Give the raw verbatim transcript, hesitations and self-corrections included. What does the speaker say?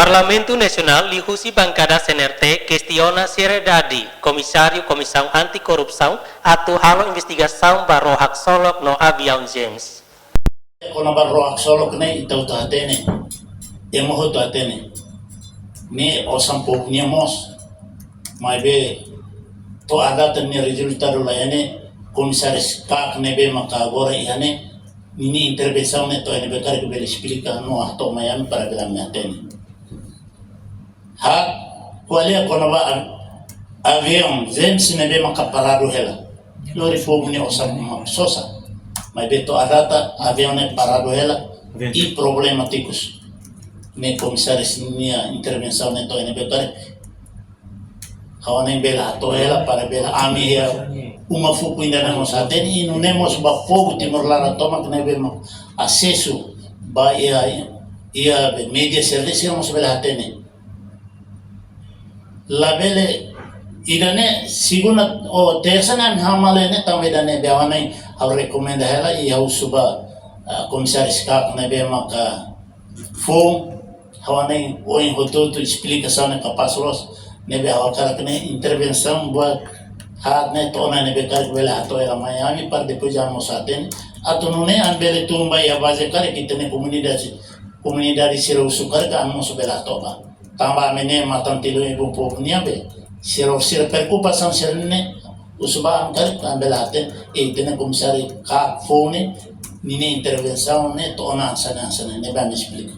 Parlamentu Nasionál liuhusi bankada C N R T kestiona seriedade Komisáriu Komisaun Anti-Korrupsaun atu halo investigasaun ba ró haksolok no aviaun James. Kona-ba ró haksolok ne'e ita hotu hatene, ema hotu hatene. Ne'e osan povu nian mós. Maibé to'o agora nia rezultadu la iha ne'e, komisáriu Kak ne'ebé maka agora iha ne'e, ninia intervensaun ne'e to'o iha ne'ebé karik bele esplika no hato'o mai ami para bele ami hatene. Ha, ko'alia kona-ba aviaun James ne'ebé maka paradu hela. Lori povu nia osan mak sosa. Maibé to'o agora aviaun ne'e paradu hela. Aviaun. I problemátikus. Ne'e komisáriu nia intervensaun ne'e to'o iha ne'ebé karik. Ha'u hanoin bele hato'o hela para bele ami iha uma fuku ida-ne'e mós hatene, i nune'e mós ba povu Timor laran tomak ne'ebé mak asesu ba iha, iha be média servisu mós bele hatene. Labele, ida-ne'e segunda ou tersa ne'e ami hamale ne'e tanba ida-ne'e be ha'u hanoin ha'u rekomenda hela i ha'u husu ba, ah, komisáriu Kak ne'ebé maka foun, ha'u hanoin ohin hotu-hotu esplikasaun ne'e kapás loos, ne'ebé ha'u hakarak ne'e intervensaun buat haat ne'e to'o ona ne'ebé karik bele hato'o hela mai ami para depois ami mós hatene. Atu nune'e ami bele tun ba iha baze karik ita-nia komunidade, komunidade sira husu karik ami mós bele hato'o ba. Tanba ami ne'e matan-tilun ibun povu nian be. Sira, sira preokupasaun sira-ne'e, husu ba ami karik ami bele hatene, eh, ita-nia komisáriu Kak foun ne'e, ninia intervensaun ne'e to'o ona hanesan ne'e hanesan ne'e, ne'ebé ami esplika.